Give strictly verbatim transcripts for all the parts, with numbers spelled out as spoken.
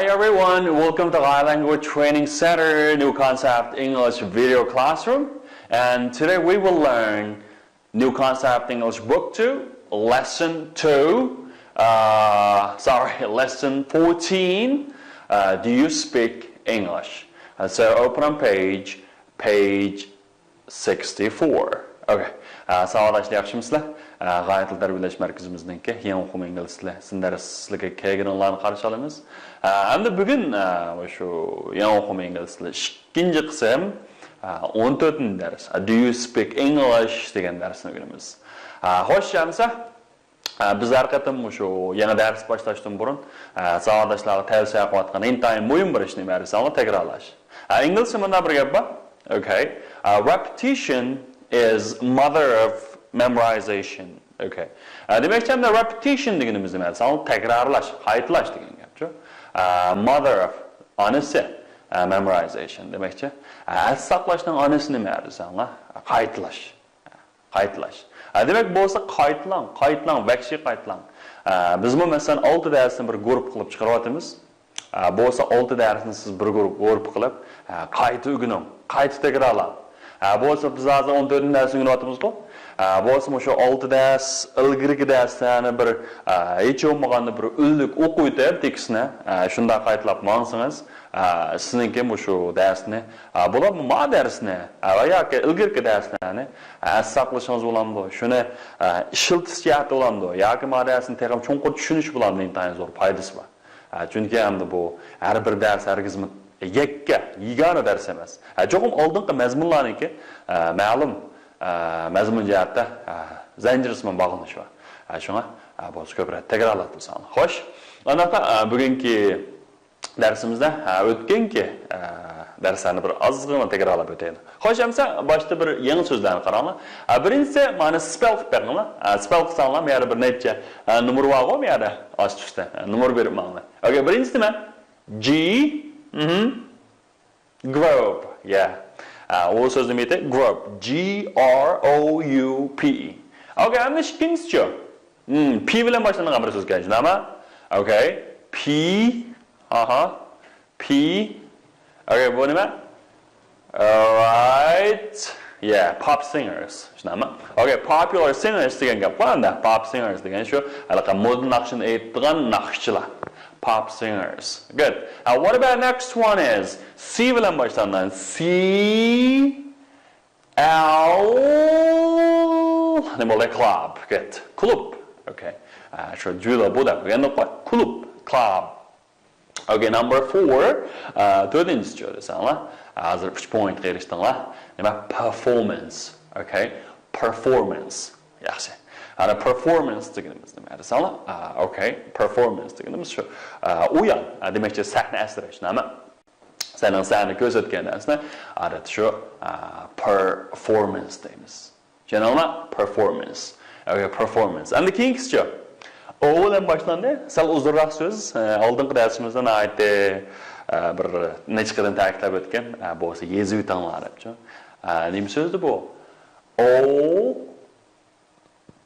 Hi everyone, welcome to Thai Language Training Center New Concept English Video Classroom. And today we will learn New Concept English Book two, Lesson two, uh, sorry, Lesson fourteen. Uh, do you speak English? Uh, so open on page, page sixty-four. Okay. ئە، ساۋاقداشلار، ياخشىمۇسىلەر؟ ئە، غايە تىل تەربىيەلەش مەركىزىمىزنىڭكى يېڭى ئۇقۇم ئىنگلىز تىلى سىن دەرسلىكىگە كەلگىنىڭلارنى قارشى ئالىمىز. ئە، ئەمدى بۈگۈن، ئە، شۇ يېڭى ئۇقۇم ئىنگلىز تىلى ئىككىنچى قىسىم، ئە، ئون تۆتىنچى دەرس، ئە، Do you speak English دېگەن دەرسنى ئۆگىنىمىز. ئە، خوش، ئەمسە، ئە، بىز ھەر قېتىم مۇشۇ يېڭى دەرس باشلاشتىن بۇرۇن، ئە، ساۋاقداشلارغا تەۋسىيە قىلىۋاتقان ئىنتايىن مۇھىم بىر ئىشنى نېمە دېسەڭلار، تەكرارلاش. ئە، ئىنگلىزچە مۇنداق بىر گەپ بار. Okay. ئە، repetition is mother of memorization. Okay. ئە، دېمەكچى، ئەمدى repetition دېگىنىمىز نېمە دېسەڭلار، تەكرارلاش، قايتىلاش دېگەن گەپچۇ. ئە، mother of، ئانىسى، ئە، memorization دېمەكچى. ئە، ئەس ساقلاشنىڭ ئانىسى نېمە دېسەڭلار، قايتىلاش. قايتىلاش. ئە، دېمەك بولسا قايتىلاڭ، قايتىلاڭ، ۋەھشىي قايتىلاڭ. ئە، بىزمۇ مەسىلەن ئالتە دەرسنى بىر گۇرۇپپا قىلىپ چىقىرىۋاتىمىز. ئە، بولسا ئالتە دەرسنى سىز بىر گۇرۇپ، گۇرۇپپا قىلىپ، ئە، قايتا ئۆگىنىڭ، قايتا تەكرارلاڭ. ئە، بولسا بىز ھازىر ئون تۆتىنچى دەرسنى ئۆگىنىۋاتىمىزغۇ. ئە، بولسا مۇشۇ ئالتە دەرس، ئىلگىرىكى دەرسلەرنى بىر، ئە، ھېچ بولمىغاندا بىر ئۈنلۈك ئوقۇۋېتىپ تېكىستنى، ئە، شۇنداق قايتىلاپ ماڭسىڭىز، ئە، سىزنىڭكى مۇشۇ دەرسنى، ئە، بولۇپمۇ ما دەرسنى، ئە، ۋە ياكى ئىلگىرىكى دەرسلەرنى، ئە، ئەس ساقلىشىڭىز بولامدۇ؟ شۇنى، ئە، ئىشلىتىش جەھەتتە بولامدۇ؟ ياكى ما دەرسنى تېخىمۇ چوڭقۇر چۈشىنىش بولامدۇ؟ ئىنتايىن زور پايدىسى بار. ئە، چۈنكى ئەمدى بۇ ھەر بىر دەرس ھەرگىزمۇ يەككە، يېگانە دەرس ئەمەس. ئە، چوقۇم ئالدىنقى مەزمۇنلارنىڭكى، ئە، مەلۇم، ئە، مەزمۇن جەھەتتە، ئە، زەنجىرسىمان باغلىنىشى بار. ئە، شۇڭا، ئە، بولسا كۆپرەك تەكرارلاپ تۇرساڭلار. خوش. ئانداقتا، ئە، بۈگۈنكى دەرسىمىزدە، ھە، ئۆتكەنكى، ئە، دەرسلەرنى بىر ئازغىنە تەكرارلاپ ئۆتەيلى. خوش، ئەمسە باشتا بىر يېڭى سۆزلەرنى قاراڭلار. ئە، بىرىنچىسى، مانا، spell قىلىپ بېقىڭلار. ئە، spell قىلساڭلار، بۇ يەردە بىر نەچچە، ئە، نومۇر بارغۇ، بۇ يەردە ئاستى ئۈستى. ئە، نومۇر بېرىپ ماڭىڭلار. ئوكەي، بىرىنچىسى نېمە؟ G، مھم، group، yeah. ئە، ئۇ سۆزنى مىتى؟ Group. G R O U P E. ئوكەي، ئەمدى ئىككىنچىسىچۇ؟ مم، P بىلەن باشلىنىدىغان بىر سۆز ئىكەن، شۇنداقمۇ؟ ئوكەي. P، ئاھا. P. ئوكەي، بۇ نېمە؟ Right. Yeah, pop singers. شۇنداقمۇ؟ ئوكەي، popular singers دېگەن گەپ بار ئەمدى. Pop singers دېگەن شۇ، ھېلىقى مودا ناخشىنى ئېيتىدىغان ناخشىچىلار. Pop singers. Good. And what about next one is C بىلەن باشلانغان. C L. نېمە بولدى؟ Club. Good. كۇلۇب. ئوكەي. ئە، شۇ جۈلە بۇ دەپ دېگەندە قوي. كۇلۇب. Club. ئوكەي، number four. ئە، تۆتىنچىسى دېسەڭلار. ھازىر ئۈچ پوينتقا ئېرىشتىڭلار. نېمە؟ Performance. ئوكەي. Performance. ياخشى. ئانا performance دېگىنىمىز نېمە دېسەڭلار؟ ئە، ئوكەي. Performance دېگىنىمىز شۇ. ئە، ئويۇن. ئە، دېمەكچى سەھنە ئەسلى شۇنداقمۇ؟ سەننىڭ سەھنىدە كۆرسەتكەن نەرسىنى ئادەتتە شۇ، ئە، performance دەيمىز. چۈشەندىڭلار؟ Performance. ئوكەي، performance. ئەمدى كېيىنكىسىچۇ؟ O بىلەن باشلاندى. سەل ئۇزۇنراق سۆز. ئە، ئالدىنقى دەرسىمىزدە ناھايىتى، ئە، بىر نەچچە قېتىم تەكىتلەپ ئۆتكەن. ئە، بولسا يېزىۋېتىڭلار دەپچۇ. ئە، نېمە سۆزدى بۇ؟ O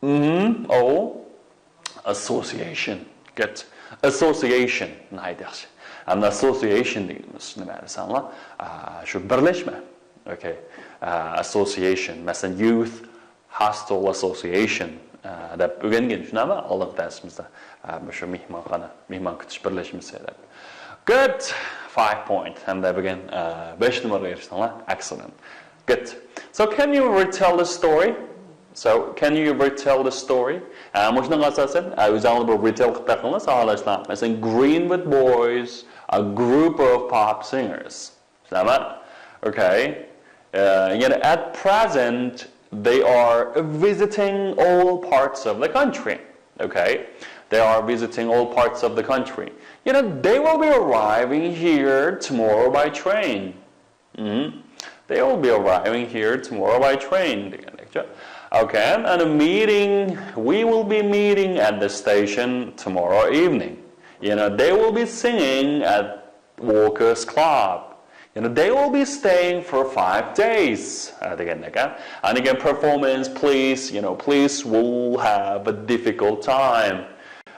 M O، association. Good. Association. ناھايىتى ياخشى. ئەمدى association دېگىنىمىز نېمە دېسەڭلار؟ ئا، شۇ بىرلەشمە. ئوكەي. ئا، association. مەسىلەن، Youth Hostel Association، ئا، دەپ ئۆگەنگەن، شۇنداقمۇ؟ ئالدىنقى دەرسىمىزدە. ئا، مۇشۇ مېھمانخانا، مېھمان كۈتۈش بىرلەشمىسى دەپ. Good. Five point. ھەمدە بۈگۈن، ئا، بەش نومۇرغا ئېرىشتىڭلار. Excellent. Good. So can you retell the story? So can you retell the story? ئە، مۇشۇنىڭغا ئاساسەن، ئە، ئۆزۈڭلار بىر retell قىلىپ بېقىڭلار، ساۋاقداشلار. مەسىلەن، Greenwood Boys, a group of pop singers. شۇنداقمۇ؟ Okay. ئە، يەنە at present, they are visiting all parts of the country. Okay. They are visiting all parts of the country. You know, they will be arriving here tomorrow by train. مم. They will be arriving here tomorrow by train دېگەندەكچۇ. Okay, and a meeting, we will be meeting at the station tomorrow evening. You know, they will be singing at Walker's Club. You know, they will be staying for five days. ئە، دېگەندەك، ئە. And again, performance, please, you know, please will have a difficult time.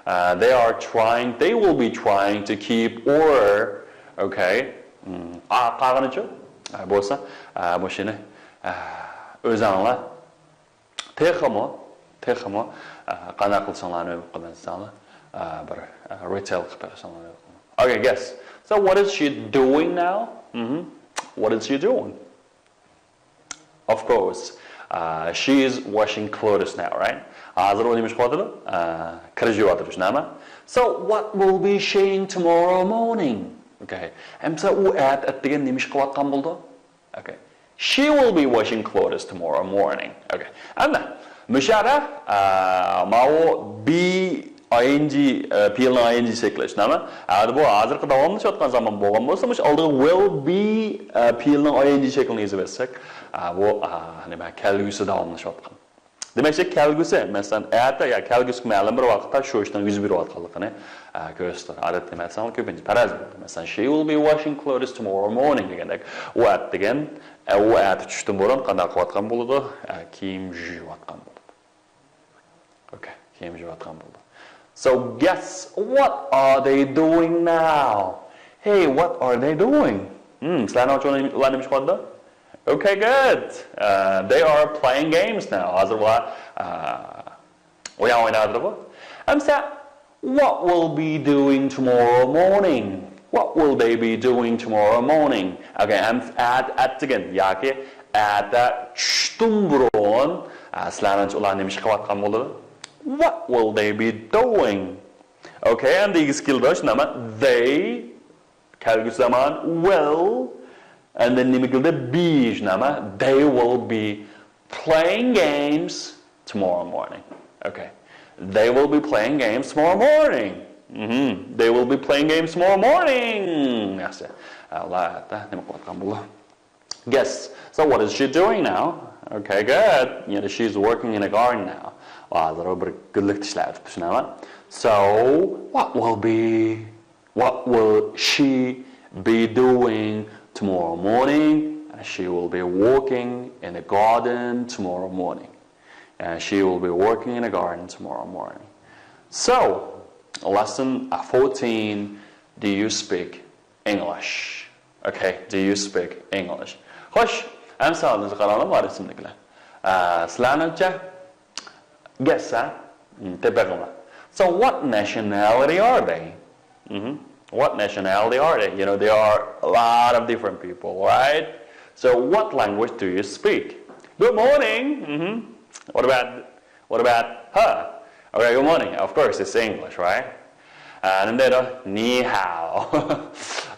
Uh, they are trying, they will be trying to keep or, okay. Hmm, قالغىنىچۇ؟ بولسا مۇشۇنى ئۆزۈڭلار تېخىمۇ، تېخىمۇ قانداق قىلساڭلار، نېمە قىلساڭلار، بىر retell قىلىپ بېقىساڭلار. Okay, guess. So what is she doing now? Mm-hmm. What is she doing? Of course, uh, she is washing clothes now, right? ھازىر ئۇ نېمە ئىش قىلىۋاتىدۇ؟ كىر يۇيۇۋاتىدۇ، شۇنداقمۇ؟ So what will be she in tomorrow morning? Okay. ئەمسە ئۇ ئەتە ئەتىگەن نېمە ئىش قىلىۋاتقان بولىدۇ؟ Okay. She will be washing clothes tomorrow morning. Okay. ئەمدى مۇشۇ يەردە ماۋۇ be ing، پېئىلنىڭ ing شەكلى، شۇنداقمۇ؟ ئەمدى بۇ ھازىرقى داۋاملىشىۋاتقان زامان بولغان بولسا، مۇشۇ ئالدىغا will be پېئىلنىڭ ing شەكلىنى يېزىۋەتسەك، بۇ نېمە، كەلگۈسى داۋاملىشىۋاتقان. دېمەكچى، كەلگۈسى، مەسىلەن، ئەتە يا كەلگۈسى مەلۇم بىر ۋاقىتتا شۇ ئىشنىڭ يۈز بېرىۋاتقانلىقىنى كۆرسىتىدۇ. ئادەتتە مەسىلەن كۆپىنچە پەرەز بولىدۇ. مەسىلەن، she will be washing clothes tomorrow morning دېگەندەك، ئۇ ئەتىگەن، ئۇ ئەتە چۈشتىن بۇرۇن قانداق قىلىۋاتقان بولىدۇ؟ كىيىم يۇيۇۋاتقان بولىدۇ. Okay, كىيىم يۇيۇۋاتقان بولىدۇ. So guess what are they doing now? Hey, what are they doing? Hmm, سىلەرنىڭچە ئۇلار نېمە ئىش قىلىۋاتىدۇ؟ Okay, good. Uh, they are playing games now. ھازىر ئۇلار ئويۇن ئويناۋاتىدۇ. ئەمسە what will be doing tomorrow morning? What will they be doing tomorrow morning? Okay, ئەمسە ئەتە ئەتىگەن ياكى ئەتە چۈشتىن بۇرۇن سىلەرنىڭچە ئۇلار نېمە ئىش قىلىۋاتقان بولىدۇ؟ What will they be doing? Okay, ئەمدى ئىگىسى كېلىدۇ، شۇنداقمۇ؟ They كەلگۈسى زامان will، ئەندىن نېمە كېلدى؟ Be، شۇنداقمۇ؟ They will be playing games tomorrow morning. Okay. They will be playing games tomorrow morning. Mm-hmm. They will be playing games tomorrow morning. ياخشى. ئۇلار نېمە قىلىۋاتقان بولىدۇ؟ Guess. So what is she doing now? Okay, good. يەنى she's working in a garden now. ھازىر ئۇ بىر گۈللۈكتە ئىشلەۋېتىپتۇ، شۇنداقمۇ؟ So what will be What will she be doing tomorrow morning? She will be working in the garden tomorrow morning. And she will be working in the garden tomorrow morning. So, lesson fourteen, do you speak English? Okay, do you speak English? خوش، ئەمسە ئالدىمىزغا قاراڭلار، مانا رەسىمدىكىلەر. ئە، سىلەرنىڭچە؟ Guess, ھە؟ تېپىڭلار. So what nationality are they? What nationality are they? You know, there are a lot of different people, right? So what language do you speak? Good morning. What about, what about her? Okay, good morning. Of course, it's English, right? And then, uh, 你好.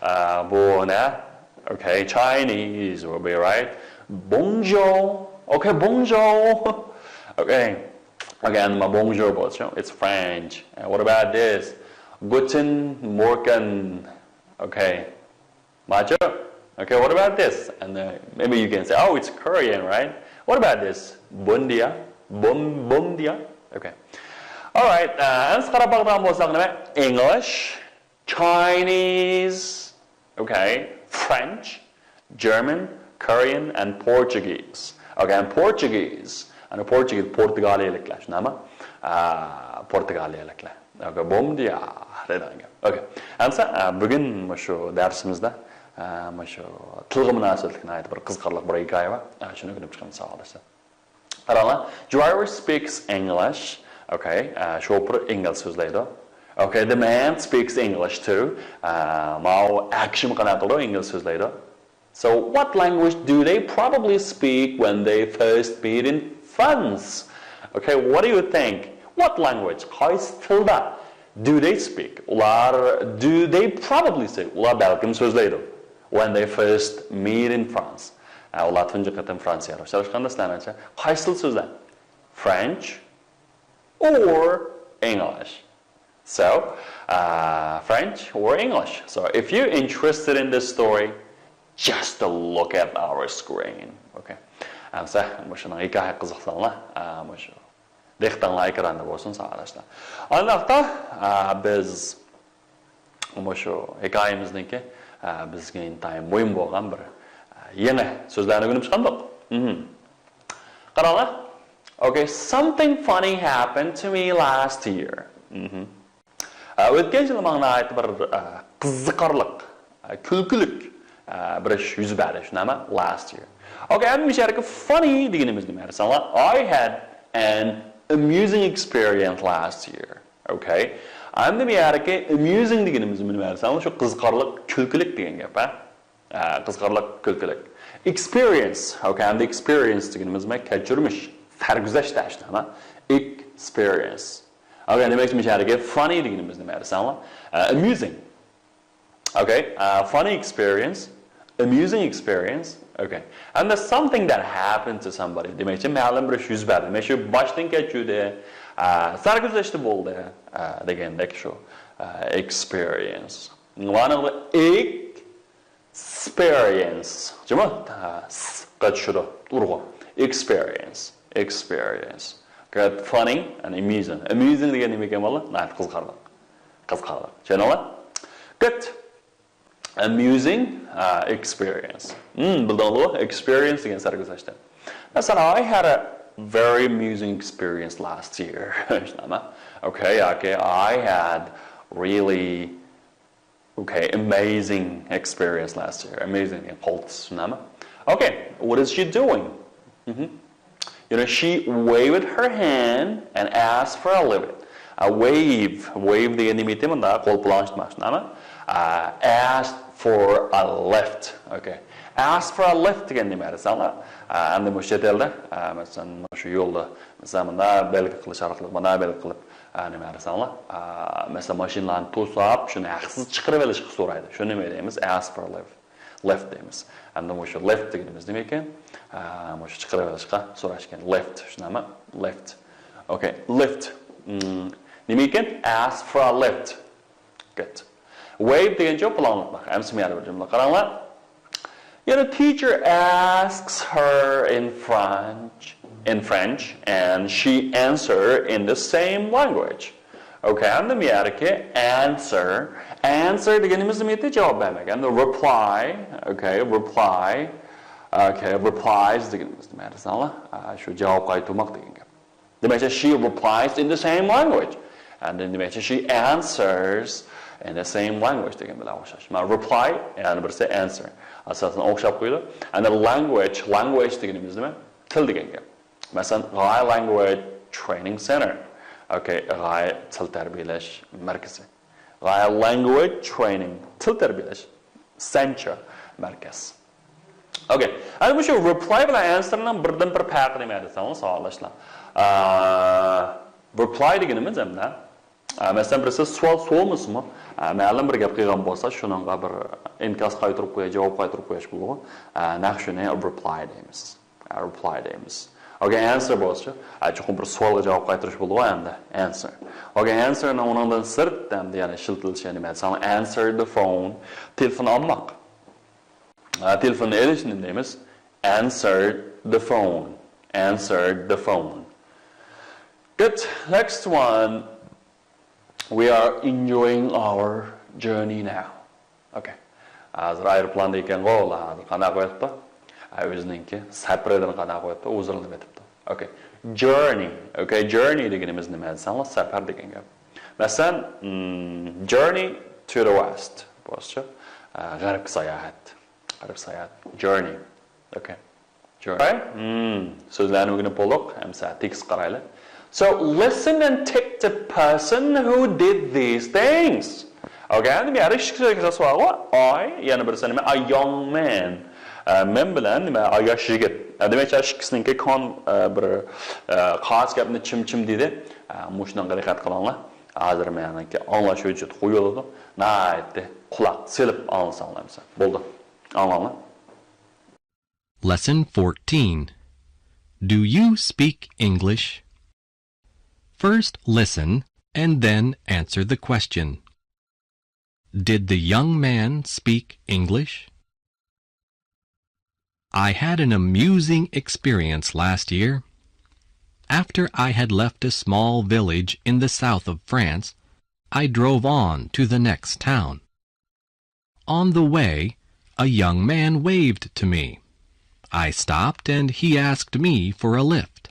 Uh, 不呢? Okay, Chinese will be right. Bonjour. Okay, bonjour. Okay. Again, my bonjour, but it's French. And what about this? Guten Morgen. Okay. Macho. Okay, what about this? And uh, maybe you can say, oh, it's Korean, right? What about this? Buen dia. Bom, bom dia. Okay. All right. Uh, ئەمسە قاراپ باقىدىغان بولساق، نېمە؟ English, Chinese, okay, French, German, Korean and Portuguese. Okay, and Portuguese. ئەنە پورتۇگىز، پورتۇگالىيەلىكلەر، شۇنداقمۇ؟ ئا، پورتۇگالىيەلىكلەر. Okay, bom dia دەيدىغان گەپ. Okay. ئەمسە، ئا، بۈگۈن مۇشۇ دەرسىمىزدە، ئا، مۇشۇ تىلغا مۇناسىۋەتلىك ناھايىتى بىر قىزىقارلىق بىر ھېكايە بار. ئا، شۇنى ئۆگىنىپ چىقىمىز، ساۋاقداشلار. قاراڭلار، driver speaks English. Okay, ئە، شوپۇر ئىنگلىز سۆزلەيدۇ. Okay, the man speaks English too. ئە، ماۋۇ ئەر كىشىمۇ قانداق قىلىدۇ؟ ئىنگلىز سۆزلەيدۇ. So what language do they probably speak when they first meet in France? Okay, what do you think? What language? قايسى تىلدا do they speak? ئۇلار do they probably say. ئۇلار بەلكىم سۆزلەيدۇ. When they first meet in France. ئە، ئۇلار تۇنجى قېتىم فرانسىيەدە ئۇچراشقاندا سىلەرنىڭچە قايسى تىل سۆزلەر؟ French or English. So, uh, French or English. So, if you're interested in this story, just look at our screen. Okay. ئەمسە مۇشۇنىڭ ھېكايىگە قىزىقساڭلار، ئە، مۇشۇ دىققىتىڭلار ئېكراندا بولسۇن، ساۋاقداشلار. ئانداقتا، ئە، بىز مۇشۇ ھېكايىمىزنىڭكى، ئە، بىزگە ئىنتايىن مۇھىم بولغان بىر، ئە، يېڭى سۆزلەرنى ئۆگىنىپ چىقامدۇق. مهم. قاراڭلار. Okay, something funny happened to me last year. مهم. ئە، ئۆتكەن يىلى ماڭا ناھايىتى بىر، ئە، قىزىقارلىق، ئە، كۈلكىلىك، ئە، بىر ئىش يۈز بەردى، شۇنداقمۇ؟ Last year. ئوكەي، ئەمدى مۇشۇ يەردىكى funny دېگىنىمىز نېمە دېسەڭلار؟ I had an amusing experience last year. ئوكەي. ئەمدى بۇ يەردىكى amusing دېگىنىمىز نېمە دېسەڭلار؟ شۇ قىزىقارلىق، كۈلكىلىك دېگەن گەپ، ھە؟ ئە، قىزىقارلىق، كۈلكىلىك. Experience. ئوكەي، ئەمدى experience دېگىنىمىز نېمە؟ كەچۈرمىش، سەرگۈزەشت دەشتىنا. Experience. ئوكەي، دېمەك، مۇشۇ يەردىكى funny دېگىنىمىز نېمە دېسەڭلار؟ ئە، amusing. ئوكەي، ئە، funny experience, amusing experience. ئوكەي. ئەمدى something that happened to somebody. دېمەكچى، مەلۇم بىر ئىش يۈز بەردى. دېمەك، شۇ باشتىن كەچۈردى، ئە، سەرگۈزەشتى بولدى، ئە، دېگەندەك شۇ، ئە، experience. مانا Experience. جۇمۇ؟ ھە، س قا چۈشىدۇ. ئۇرغۇ. Experience. Experience. Get funny and amusing. Amusing دېگەن نېمە ئىكەن، بالىلار؟ ناھايىتى قىزىقارلىق. قىزىقارلىق. چۈشەندىڭلار؟ Good. Amusing, uh, experience. Hmm, بىلدىڭلار؟ Experience دېگەن سەرگۈزەشتە. مەسىلەن, I had a very amusing experience last year. شۇنداقمۇ؟ Okay, okay. I had really Okay, amazing experience last year. Amazing دېگەن قول تۇتۇش، شۇنداقمۇ؟ Okay, what is she doing? مهم. You know, she waved her hand and asked for a lift. A wave, wave دېگەن نېمە ئىكەن؟ مۇنداق قول پۇلاڭ ئىشلىتىمىز، شۇنداقمۇ؟ Uh, asked for a lift. Okay. Ask for a lift دېگەن نېمە دېسەڭلار؟ Uh, ئەمدى مۇشۇ چەت ئەلدە, uh, مەسىلەن، شۇ يولدا، مەسىلەن، مۇنداق بەلگە قىلىش ئارقىلىق، مۇنداق بەلگە قىلىپ, ئە، نېمە دېسەڭلار، ئە، مەسىلەن، ماشىنىلارنى توساپ، شۇنى ھەقسىز چىقىرىۋېلىشقا سورايدۇ. شۇنى نېمە دەيمىز؟ Ask for a lift. Lift دەيمىز. ئەمدى مۇشۇ lift دېگىنىمىز نېمە ئىكەن؟ ئە، مۇشۇ چىقىرىۋېلىشقا سوراش ئىكەن. Lift، شۇنداقمۇ؟ Lift. Okay, lift. Hmm, نېمە ئىكەن؟ Ask for a lift. Good. Wave دېگەنچە پۇلاڭلىتماق. ئەمسە مۇيەردە بىر جۈملە قاراڭلار. You know, teacher asks her in French, in French, and she answer in the same language. Okay, ئەمدى مۇيەردىكى answer. Answer دېگىنىمىز نېمە ئىدى؟ جاۋاب بەرمەك. ئەمدى reply, okay, reply. Okay, replies دېگىنىمىز نېمە دېسەڭلار؟ ئا، شۇ جاۋاب قايتۇرماق دېگەن گەپ. دېمەكچى, she replies in the same language. ئەمدى دېمەكچى, she answers in the same language دېگەن بىلەن ئوخشاش. مانا reply، يەنە بىرسى answer. ئاساسەن ئوخشاپ قويىدۇ. ئەمدى language, language دېگىنىمىز نېمە؟ تىل دېگەن گەپ. مەسىلەن, Gaye Language Training Center. Okay, غايە تىل تەربىيەلەش مەركىزى. غايە language training, تىل تەربىيەلەش, center, مەركەز. Okay. ئەنە مۇشۇ reply بىلەن answer نىڭ بىردىن بىر پەرقى نېمە دېسەڭلار، ساۋاقداشلار؟ ئا، reply دېگىنىمىز ئەمدى، ئا، مەسىلەن، بىرسى سوئال سورىمىسىمۇ، ئا، مەلۇم بىر گەپ قىلغان بولسا، شۇنىڭغا بىر ئىنكاس قايتۇرۇپ قويۇش، جاۋاب قايتۇرۇپ قويۇش بولىدۇ. ئا، نەق شۇنى reply دەيمىز. Reply دەيمىز. Okay, answer بولسىچۇ؟ ئا، چوقۇم بىر سوئالغا جاۋاب قايتۇرۇش بولىدۇ ئەمدى. Answer. Okay, answer نىڭ ئۇنىڭدىن سىرت ئەمدى يەنە ئىشلىتىلىشى نېمە دېسەڭلار، answer the phone. تېلېفون ئالماق. ئا، تېلېفوننى ئېلىش نېمە دەيمىز؟ Answer the phone. Answer the phone. Good. Next one. We are enjoying our journey now. Okay. ھازىر ئايروپىلاندا ئىكەنغۇ، ئۇلار ھازىر قانداق قويۇپتۇ؟ ئۆزىنىڭكى سەپىرىدىن قانداق قويۇپتۇ؟ ھۇزۇرلىنىپ يېتىپتۇ. Okay. Journey. Okay, journey دېگىنىمىز نېمە دېسەڭلار، سەپەر دېگەن گەپ. مەسىلەن, hmm, journey to the west. بولسىچۇ, غەربكە ساياھەت. غەرب ساياھەت. Journey. Okay. Journey. Hmm, سۆزلەرنى ئۆگىنىپ بولدۇق. ئەمسە تېكىست قارايلى. So, listen and take the person who did these things. Okay, ئەمدى مەن ئىككى سۆزگە قىلسا بارغۇ. I, يەنە بىرسى نېمە؟ A young man. ئە، مەن بىلەن نېمە؟ ئا، ياش يىگىت. ئە، دېمەك، ئىككىسىنىڭكى كان-، ئە، بىر، ئە، خاس گەپنى چىم-چىم دېدى. ئە، مۇشۇنىڭغا دىققەت قىلىڭلار. ھازىر مېنىڭكى ئاڭلاش ھۆججىتى قويۇلىدۇ. ناھايىتى قۇلاق سېلىپ ئاڭلىساڭلار مەسىلەن. بولدى. ئاڭلاڭلار. Lesson fourteen. Do you speak English? First listen and then answer the question. Did the young man speak English? I had an amusing experience last year. After I had left a small village in the south of France, I drove on to the next town. On the way, a young man waved to me. I stopped and he asked me for a lift.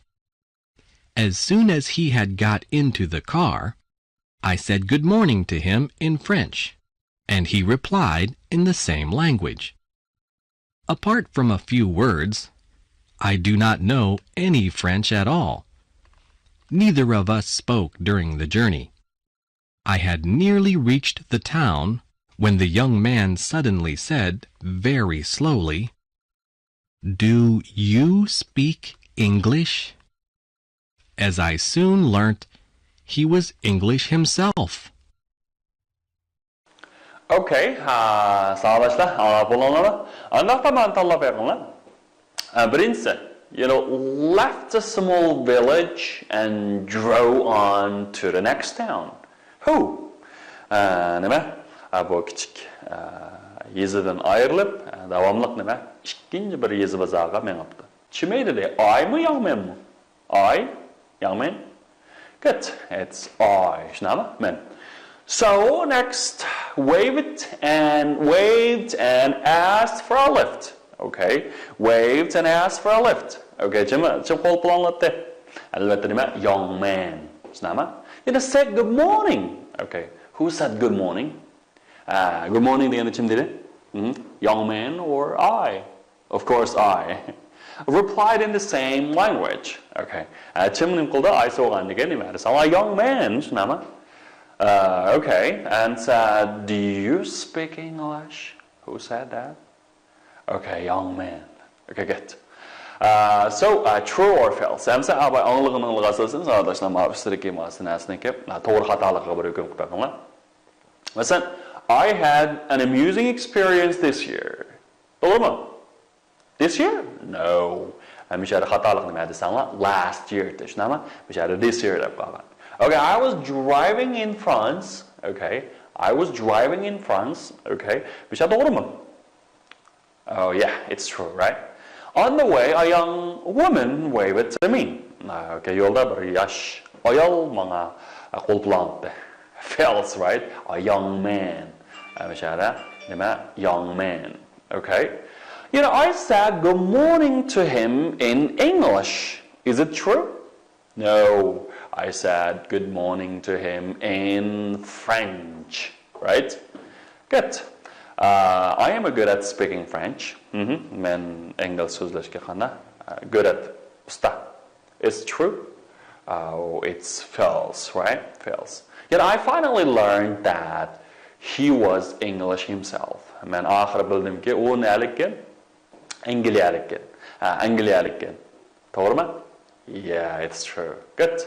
As soon as he had got into the car, I said good morning to him in French, and he replied in the same language. Apart from a few words, I do not know any French at all. Neither of us spoke during the journey. I had nearly reached the town when the young man suddenly said, very slowly, "Do you speak English?" As I soon learnt, he was English himself. Okay, ھا، ساۋاقداشلار، ئاڭلاپ بولدۇڭلارمۇ؟ ئانداقتا مانا تاللاپ بېقىڭلار. ھە، بىرىنچىسى، you know, left a small village and drove on to the next town. Who? ئە، نېمە؟ ئە، بۇ كىچىك، ئە، يېزىدىن ئايرىلىپ، ئە، داۋاملىق نېمە؟ ئىككىنچى بىر يېزا بازارغا مېڭىپتۇ. چىمەي دېدى، ئايمۇ ياڭمەنمۇ؟ ئاي، ياڭمەن. Good, it's ئاي. شۇنداقمۇ؟ مەن. So next, waved and waved and asked for a lift. Okay, waved and asked for a lift. Okay, چىم، چىم قول پۇلاڭلاتتى. ئەلۋەتتە نېمە؟ Young man. شۇنداقمۇ؟ Then said good morning. Okay, who said good morning? ئە، good morning دېگەندە كىم دېدى؟ Young man or I? Of course I. Replied in the same language. Okay. ئە، كىم نېمە قىلدى؟ I سورىغان دېگەن نېمە؟ دېسەڭلار، young man، شۇنداقمۇ؟ ئە، okay. And said, do you speak English? Who said that? Okay, young man. Okay, good. Uh, so, uh, true or false? ئەمسە ئاباي ئاڭلىغىنىڭلىغا سۆزسىن، ساۋاقداشلار، مانا ئۈستىدىكى مانا نەرسىنىڭكى، توغرا خاتالىقىغا بىر ھۆكۈم قىلىپ بېقىڭلار. مەسىلەن، I had an amusing experience this year. توغرىمۇ؟ This year? No. مۇشۇ يەردە خاتالىق نېمە دېسەڭلار، last year دېدى، شۇنداقمۇ؟ مۇشۇ يەردە this year دەپ قالغان. Okay, I was driving in France. Okay, I was driving in France. Okay, مۇشۇ توغرىمۇ? Oh yeah, it's true, right? On the way, a young woman waved to me. Okay, يولدا بىر ياش ئايال ماڭا قول پۇلاڭلاتتى. False, right? A young man. مۇشۇ يەردە نېمە؟ Young man. Okay. You know, I said good morning to him in English. Is it true? No, I said good morning to him in French. Right? Good. Uh, I am good at speaking French. مەن ئىنگلىز سۆزلەشكە قانداق؟ Good at. ئۇستا. It's true. Oh, it's false, right? False. Yet I finally learned that he was English himself. مەن ئاخىرى بىلدىمكى، ئۇ نەلىككەن؟ ئەنگلىيەلىككەن. ھە، ئەنگلىيەلىككەن. توغرىمۇ؟ Yeah, it's true. Good.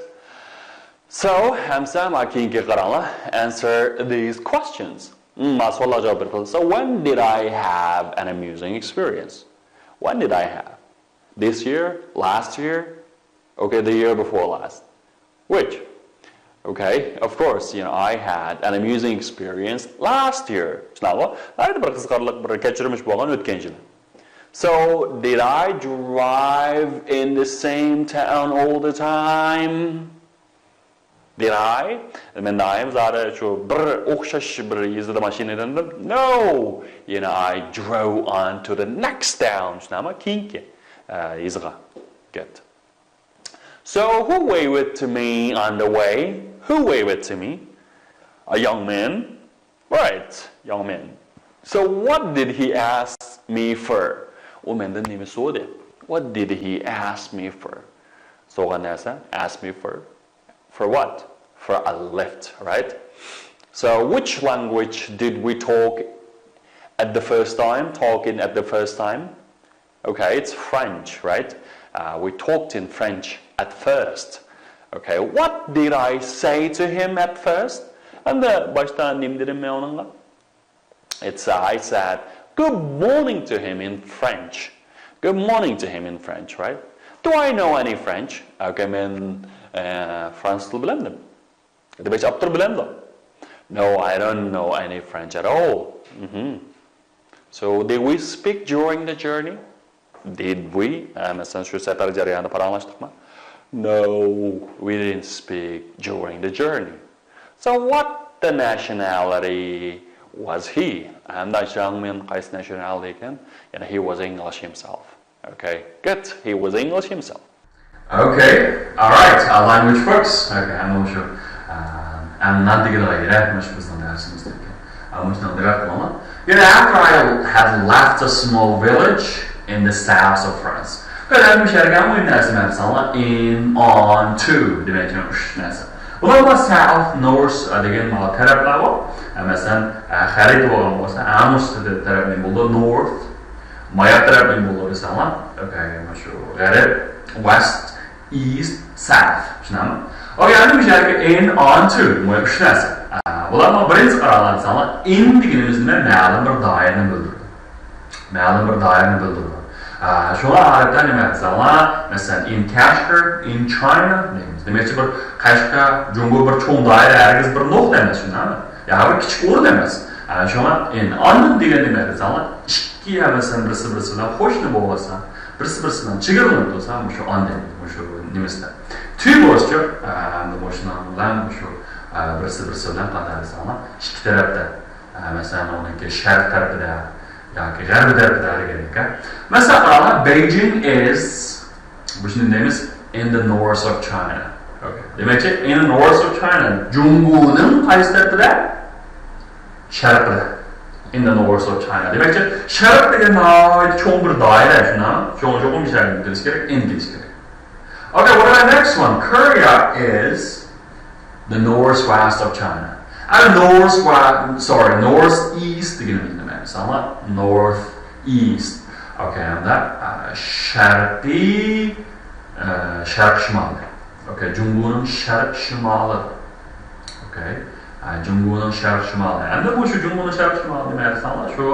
So, ئەمسە مانا كېيىنكى قاراڭلار. Answer these questions. مانا سوئاللارغا جاۋاب بېرىپ. So, when did I have an amusing experience? When did I have? This year, last year, okay, the year before last. Which? Okay, of course, you know, I had an amusing experience last year. شۇنداقمۇ؟ ناھايىتى بىر قىزىقارلىق بىر كەچۈرمىش بولغان ئۆتكەن يىلى. So, did I drive in the same town all the time? Did I? مەن دائىم زادى شۇ بىر ئوخشاش بىر يېزىدا ماشىنا ھەيدىدىم. No! يەنە I drove on to the next town. شۇنداقمۇ؟ كېيىنكى، ئە، يېزىغا. Good. So, who waved to me on the way? Who waved to me? A young man. Right, young man. So, what did he ask me for? ئۇ مەندىن نېمە سورىدى؟ What did he ask me for? سورىغان نەرسە، ask me for. For what? For a lift, right? So, which language did we talk at the first time? Talking at the first time? Okay, it's French, right? Uh, we talked in French at first. Okay, what did I say to him at first? ئەمدى باشتا نېمە دېدىم مەن ئۇنىڭغا؟ It's, uh, I said, good morning to him in French. Good morning to him in French, right? Do I know any French? Okay, مەن، ئە، فرانسۇز تىل بىلەمدىم؟ دېمەكچى، ئاپتور بىلەمدۇ؟ No, I don't know any French at all. So, did we speak during the journey? Did we? ئە، مەسىلەن، شۇ سەپەر جەريانىدا پاراڭلاشتۇقمۇ؟ No, we didn't speak during the journey. So, what the nationality was he? ئەمدى شياڭ مېن قايسى nationality ئىكەن؟ يەنى he was English himself. Okay, good. He was English himself. Okay, alright. Uh, language first. Okay, ھەممە شۇ، ئە، ئەمدى نان دېگىلىغا يېرەك مۇشۇ بىزنىڭ دەرسىمىزدىكى. مۇشۇنىڭ دىققەت قىلىڭلار. يەنە after I had left a small village in the south of France. بەلەن مۇشۇ يەرگە مۇھىم نەرسە مەن ساڭلار in, on, to دېمەكچى ئۈچ نەرسە. بۇلاردا south, north دېگەن مانا تەرەپلەر بار. مەسىلەن، خەرىتە بولغان بولسا، ئەڭ تەرەپنى بولىدۇ north، ماياق تەرەپنى بولىدۇ دېسەڭلار، okay، مۇشۇ غەرب، west, east, south. چۈشىنەمۇ؟ Okay، ئەمدى مۇشۇ يەرگە in, on, to، مۇ ئۈچ نەرسە. ئا، بۇلارنىڭ بىرىنچىسى قاراڭلار دېسەڭلار، in دېگىنىمىز نېمە؟ مەلۇم بىر دائىرىنى بىلدۈرىدۇ. مەلۇم بىر دائىرىنى بىلدۈرىدۇ. ئا، شۇڭا ئادەتتە نېمە دېسەڭلار، مەسىلەن، in Kashgar, in China دەيمىز. دېمەكچى، بىر قەشقەر، جۇڭگو بىر چوڭ دائىرە، ھەرگىز بىر نۇقتا ئەمەس، شۇنداقمۇ؟ يا بىر كىچىك ئورۇن ئەمەس. ئا، شۇڭا in، ئاندىن دېگەن نېمە دېسەڭلار، ئىككى، يا مەسىلەن، بىرسى بىرسى بىلەن قوشنا بولسا، بىرسى بىرسى بىلەن چېگرىلىنىپ تۇرسا، مۇشۇ ئاندىن، مۇشۇ نېمىسىدە. To بولسىچۇ، ئا، ئەمدى مۇشۇنىڭ بىلەن مۇشۇ، ئا، بىرسى بىرسى بىلەن قانداق دېسەڭلار، ئىككى تەرەپتە. ئە، مەسىلەن، ئۇنىڭكى شەرق تەرىپىدە ياكى غەربىي تەرىپىدە دېگەنىكەن. مەسىلەن، قاراڭلار، Beijing is، بۇ شۇنى دەيمىز، in the north of China. Okay. دېمەكچى، in the north of China، جۇڭگونىڭ قايسى تەرىپىدە؟ شەرقىدە. In the north of China. دېمەكچى، شەرق دېگەن ناھايىتى چوڭ بىر دائىرە، شۇنداقمۇ؟ چوڭ، چوقۇم شەرقتىن كېلىش كېرەك، in كېلىش كېرەك. Okay, what about next one? Korea is the northwest of China. ئەمدى northwest، sorry, northeast دېگىنىمىز نېمە؟ مىسالغا، northeast. Okay، ئەمدى، ئە، شەرقىي، ئە، شەرق شىمالى. Okay، جۇڭگونىڭ شەرق شىمالى. Okay. ئە، جۇڭگونىڭ شەرق شىمالى. ئەمدى بۇ شۇ جۇڭگونىڭ شەرق شىمالى نېمە دېسەڭلار، شۇ،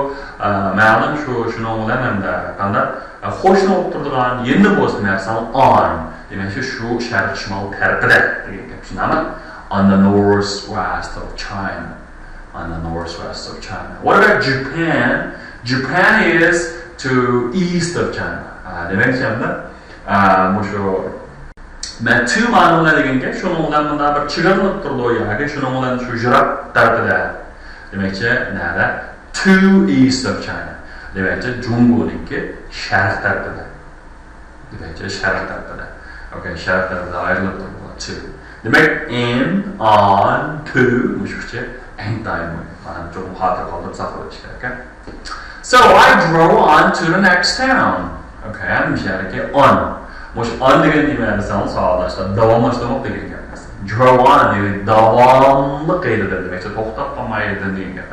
ئە، مەلۇم شۇ، شۇنىڭ بىلەن ئەمدى قانداق، ئە، قوشنا بولۇپ تۇرىدىغان، يەنە بولسا نېمە دېسەڭلار، on. دېمەكچى، شۇ شەرق شىمال تەرىپىدە دېگەن گەپ، شۇنداقمۇ؟ On the northwest of China. On the northwest of China. What about Japan? Japan is to east of China. ئە، دېمەكچى، ئەمدى، ئە، مۇشۇ مەن to مانا بىلەن دېگەنكەن، شۇنىڭ بىلەن مۇنداق بىر چېگرىلىنىپ تۇرىدۇ ياكى شۇنىڭ بىلەن شۇ يىراق تەرىپىدە. دېمەكچى، نەدە؟ To east of China. دېمەكچى، جۇڭگونىڭكى شەرق تەرىپىدە. دېمەكچى، شەرق تەرىپىدە. Okay، شەرق تەرىپىدە ئايرىلىپ تۇرىدۇ. To. دېمەك، in، on، to، مۇشۇ ئۈچى ئىنتايىن مۇھىم. مانا چوقۇم خاتىرە قالدۇرۇپ ساقلاپ ئۆتۈش كېرەك. So I drove on to the next town. Okay، ئەمدى مۇشۇ يەردىكى on. مۇشۇ on دېگەن نېمە دېسەڭ، ساۋاقداشلار، داۋاملاشتۇرماق دېگەن گەپ. Drove on دېگەن داۋاملىق ھالدا دېمەكچى، توختاپ قالماي ھالدا دېگەن گەپ.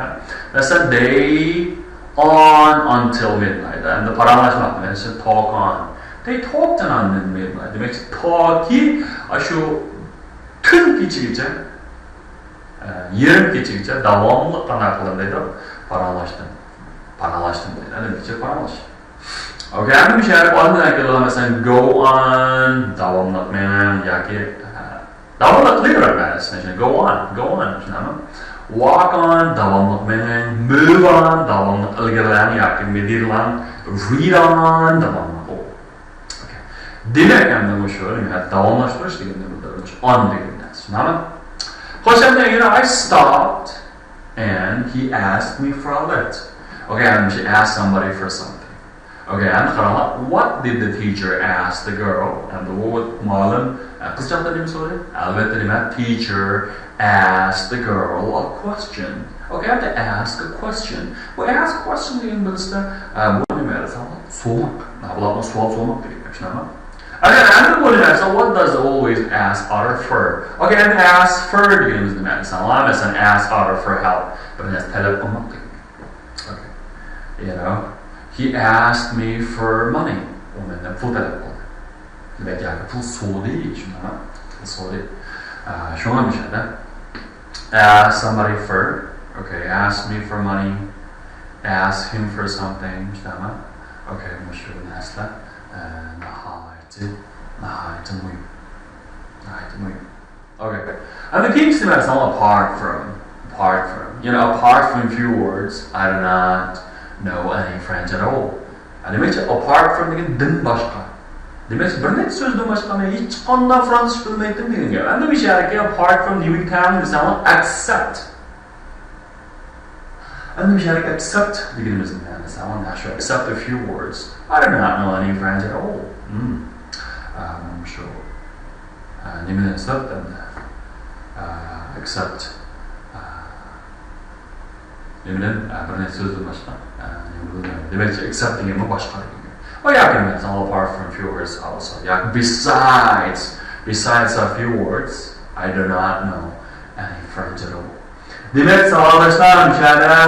مەسىلەن، they on until midnight. ئەمدى پاراڭلاشماق، مەسىلەن، talk on. They talked on until midnight. دېمەكچى، تاكى ئاشۇ تۈن كېچىگىچە، ئە، يېرىم كېچىگىچە داۋاملىق قانداق قىلدى دەيدۇ؟ پاراڭلاشتىم. پاراڭلاشتىم دەيدۇ. ئەمدى كېچە پاراڭلاش. Okay، ئەمدى مۇشۇ يەردە ئاندىن كېلىدىغان، مەسىلەن، go on، داۋاملىق مېڭىڭ ياكى، ئە، داۋاملىق قىلىۋېرىڭ مەنىسى. مەسىلەن، go on، go on، شۇنداقمۇ؟ Walk on، داۋاملىق مېڭىڭ، move on، داۋاملىق ئىلگىرىلەڭ ياكى مىدىرلاڭ، read on، داۋاملىق ئوقۇڭ. Okay. دېمەك، ئەمدى مۇشۇ نېمە؟ داۋاملاشتۇرۇش دېگەننى بىلدۈرىدۇ. On دېگەن نەرسە. شۇنداقمۇ؟ خوش، ئەمدى، you know, I stopped and he asked me for a lift. Okay، ئەمدى مۇشۇ ask somebody for something. Okay، ئەمدى قاراڭلار. What did the teacher ask the girl? ئەمدى ئۇ مۇئەللىم، ئە، قىزچاقتىن نېمە سورىدى؟ ئەلۋەتتە، نېمە؟ Teacher asked the girl a question. Okay، ئەمدى ask a question. بۇ ask question دېگەن بىلىسىلەر، ئە، بۇ نېمە دېسەڭلار؟ سورىماق. ھە، بۇلارغا سوئال سورىماق دېگەن گەپ، شۇنداقمۇ؟ ئەگەر ئەمدى بۇ نېمە دېسە، what does always ask other for? Okay، ئەمدى ask for دېگىنىمىز نېمە دېسەڭلار؟ مەسىلەن، ask other for help. بىر نەرسە تەلەپ قىلماق دېگەن گەپ. Okay. You know, he asked me for money. ئۇ مەندىن پۇل تەلەپ قىلدى. دېمەك، ياكى پۇل سورىدى، شۇنداقمۇ؟ پۇل سورىدى. ئە، شۇڭا مۇشۇ يەردە ask somebody for، okay، ask me for money، ask him for something، شۇنداقمۇ؟ Okay، مۇشۇ نەرسىلەر، ئە، ناھايىتى، ناھايىتى مۇھىم. ناھايىتى مۇھىم. Okay. ئەمدى كېيىنكىسىنى مەن ساڭا apart from. Apart from. You know, apart from few words, I do not know any French at all. دېمەكچى، apart from دېگەن دىن باشقا. دېمەكچى، بىر نەچچە سۆزدىن باشقا مەن ھېچقانداق فرانسۇزچە بىلمەيتتىم دېگەن گەپ. ئەمدى مۇشۇ يەردىكى apart from دېگەن دېسەڭلار، except. ئەمدى مۇشۇ يەردىكى except دېگىنىمىز نېمە دېسەڭلار، نەشۇ، except a few words. I do not know any French at all. Hmm. ئە، مانا شۇ، ئە، نېمىدىن except ئەمدى؟ ئە، Except نېمىدىن؟ بىر نەچچە سۆزدىن باشقا نېمە بىلمەيمەن. دېمەكچى، except دېگەنمۇ باشقا دېگەن گەپ. ئۇ ياكى مەسىلەن، apart from few words also ياكى besides, besides a few words I do not know any French at all. دېمەك، ساۋاقداشلار، مۇشۇ يەردە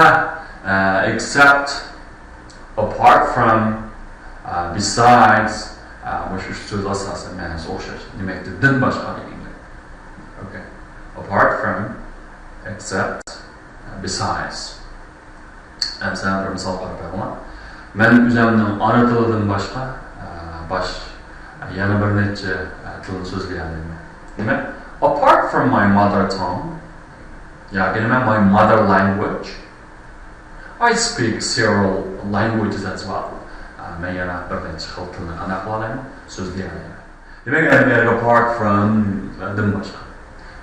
except, apart from, besides، مۇشۇ ئۈچ سۆز ئاساسەن مەنىسى ئوخشاش. دېمەكتە، دىن باشقا دېگەن گەپ. Okay. Apart from, except, besides. ئەمسە بىر مىسال قاراپ بېقىڭلار. مەن ئۆزۈمنىڭ ئانا تىلىدىن باشقا، باش، يەنە بىر نەچچە تىلنى سۆزلىيەلەيمەن. دېمەك، apart from my mother tongue، ياكى نېمە، my mother language، I speak several languages as well. مەن يەنە بىر نەچچە خىل تىلنى قانداق قىلالايمەن؟ سۆزلىيەلەيمەن. دېمەك، ئەمدى apart from دىن باشقا.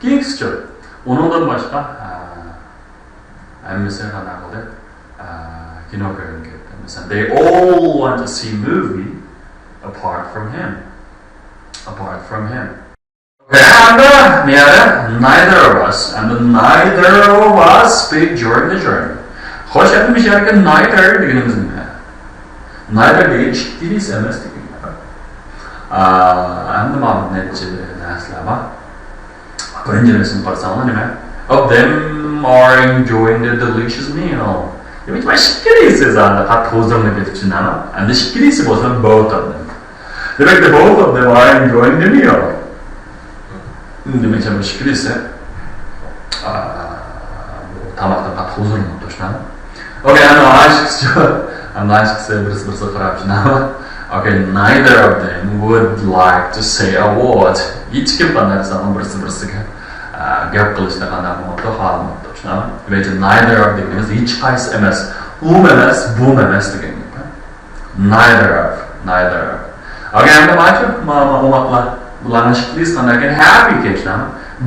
كېيىنكىسىچۇ؟ ئۇنىڭدىن باشقا، ھەممىسى قانداق قىلدى؟ كىنو كۆرگىلى كەپتۇ. مەسىلەن، they all want to see movie apart from him. Apart from him. Okay, ئەمدى نېرى neither of us. ئەمدى neither of us speak during the journey. خوش، ئەمدى مۇشۇ يەردىكى neither دېگىنىمىز نېمە؟ Neither دېگەن ئىككىلىسى ئەمەس دېگەن گەپ. ئەمدى مانا نەچچە نەرسىلەر بار. بىرىنچى نەرسىنى قارىساڭلار نېمە؟ Of them are enjoying the delicious meal. دېمەك، مانا ئىككىلىسى زادى قاتتىق ھۇزۇرلىنىپ كېتىپتۇ، شۇنداقمۇ؟ ئەمدى ئىككىلىسى بولسا both of them. دېمەك، the both of them are enjoying the meal. دېمەك، بۇ ئىككىلىسى تاماقتىن قاتتىق ھۇزۇرلىنىپتۇ، شۇنداقمۇ؟ Okay، ئەمدى ئاشىقسىچۇ؟ ئەمدى ئاشىقسى بىرسى بىرسىگە قاراپ، شۇنداقمۇ؟ Okay, neither of them would like to say a word. ھېچكىم قانداق دېسەڭلار بىرسى بىرسىگە گەپ قىلىشنى قانداق قىلماپتۇ، خالىماپتۇ، شۇنداقمۇ؟ دېمەكچى، neither of دېگىنىمىز ھېچقايسى ئەمەس، ئۇمۇ ئەمەس، بۇمۇ ئەمەس دېگەن گەپ. Neither of, neither of. Okay, ئەمدى ماچۇ، ما، ما، ئوماقلار. بۇلارنىڭ ئىككىلىسى قانداق ئىكەن؟ Happy ئىكەن، شۇنداقمۇ؟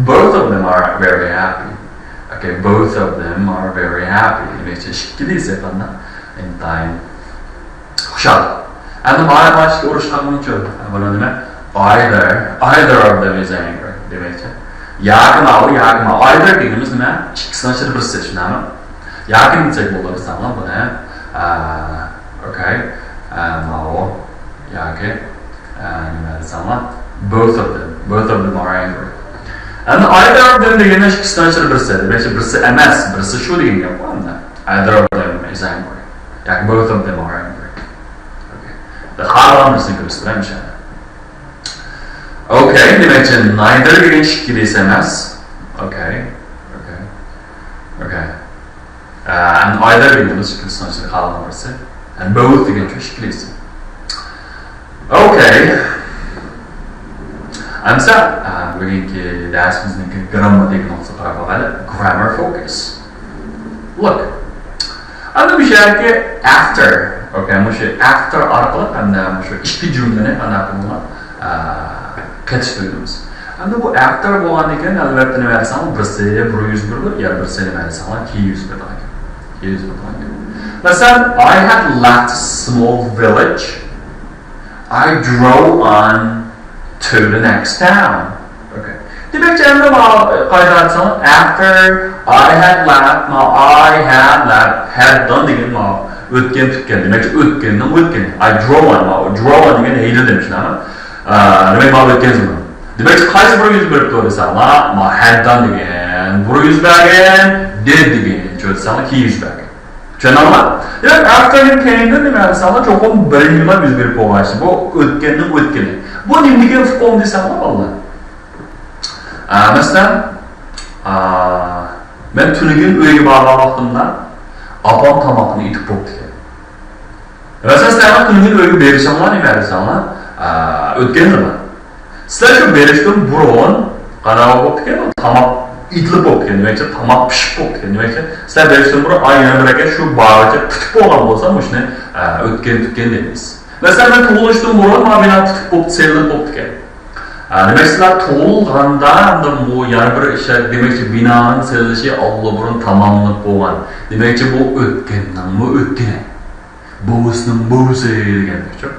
Both of them are very happy. Okay, both of them are very happy. دېمەكچى، ئىككىلىسى قانداق؟ ئىنتايىن خۇشال. ئەمدى مانا مانا ئىككى ئۇرۇش قالغىنىچۇ؟ بۇنى نېمە؟ Either, either of them is angry. دېمەكچى، ياكى ماۋۇ، ياكى ماۋۇ. Either دېگىنىمىز نېمە؟ ئىككىسىنىڭ ئىچىدە بىرسى، شۇنداقمۇ؟ ياكى دېسەك بولىدۇ بىزنىڭ بۇنى. ئا، okay. ئا، ماۋۇ. ياكى، ئا، نېمە دېسەڭلار؟ Both of them. Both of them are angry. ئەمدى either of them دېگەندە ئىككىسىنىڭ ئىچىدە بىرسى. دېمەكچى، بىرسى ئەمەس، بىرسى شۇ دېگەن گەپ ئەمدى. Either of them is angry. ياكى both of them are angry. Okay. خالىغان بىرسىنى كۆرسىتىمەن مۇشۇ يەردە. Okay، دېمەكچى، neither دېگەن ئىككىلىسى ئەمەس. Okay. Okay. Okay. ئە، ئەمدى either دېگىنىمىز ئىككىلىسىنىڭ ئىچىدە قالغان بىرسى. ئەمدى both دېگەن ئىككىلىسى. Okay. ئەمسە، ئە، بۈگۈنكى دەرسىمىزنىڭ گرامماتىكا نۇقتىسىغا قاراپ باقايلى. Grammar focus. Look. ئەمدى مۇشۇ يەردىكى after. Okay، مۇشۇ after ئارقىلىق ئەمدى مۇشۇ ئىككى جۈملىنى قانداق قىلىمىز؟ ئە، قېتىشتۇرىمىز. ئەمدى بۇ after بولغاندىن كېيىن، ئەلۋەتتە، نېمە دېسەڭلار، بىرسى بۇرۇن يۈز بېرىدۇ، يا بىرسى نېمە دېسەڭلار، كېيىن يۈز بېرىدىغان گەپ. كېيىن يۈز بېرىدىغان گەپ. مەسىلەن، I had left a small village. I drove on to the next town. Okay. دېمەكچى، ئەمدى مانا قايتا ئېيتساڭلار، after I had left، مانا I had left، had done دېگەن مانا ئۆتكەن پۈتكەن. دېمەكچى، ئۆتكەننىڭ ئۆتكىنى. I drove on، مانا drove on دېگەن ھەيدىدى، شۇنداقمۇ؟ ئا، دېمەك، مانا ئۆتكەن زامان. دېمەكچى، قايسى بۇرۇن يۈز بېرىپتۇ دېسەڭلار، مانا had done دېگەن بۇرۇن يۈز بەرگەن، did دېگەن چۆ دېسەڭلار، كېيىن يۈز بەرگەن. چۈشەندىڭلار؟ دېمەك، after نىڭ كەينىدىن نېمە دېسەڭلار، چوقۇم بىرىنچى يۈز بېرىپ بولغان ئىش. بۇ ئۆتكەننىڭ ئۆتكىنى. بۇ نېمە دېگەن ئۇقۇم دېسەڭلار، بالىلار؟ ئا، مەسىلەن، ئا، مەن تۈنۈگۈن ئۆيگە بارغان ۋاقتىمدا ئاپام تاماقنى ئېتىپ بوپتىكەن. مەسىلەن، سىلەرنىڭ تۈنۈگۈن ئۆيگە بېرىشىڭلار نېمە دېسەڭلار، ئا، ئۆتكەن زامان. سىلەر شۇ بېرىشتىن بۇرۇن قانداق بوپتىكەن، تاماق ئېتىلىپ بوپتىكەن، دېمەكچى، تاماق پىشىپ بوپتىكەن، دېمەكچى، سىلەر بېرىشتىن بۇرۇن، ئاي، يەنە بىر رەكەت شۇ بارغىچە پۈتۈپ بولغان بولسا، مۇشۇنى، ئا، ئۆتكەن پۈتكەن دەيمىز. مەسىلەن، مەن تۇغۇلۇشتىن بۇرۇن مانا بىنا پۈتۈپ بوپتۇ، سېلىنىپ بوپتىكەن. ئا، دېمەك، سىلەر تۇغۇلغاندا، ئەمدى بۇ يەنە بىر ئىش، دېمەكچى، بىنانىڭ سېلىنىشى ئاللىبۇرۇن تاماملىنىپ بولغان. دېمەكچى، بۇ ئۆتكەننىڭمۇ ئۆتكىنى. بوۋىسىنىڭ بوۋىسى دېگەندەكچۇ.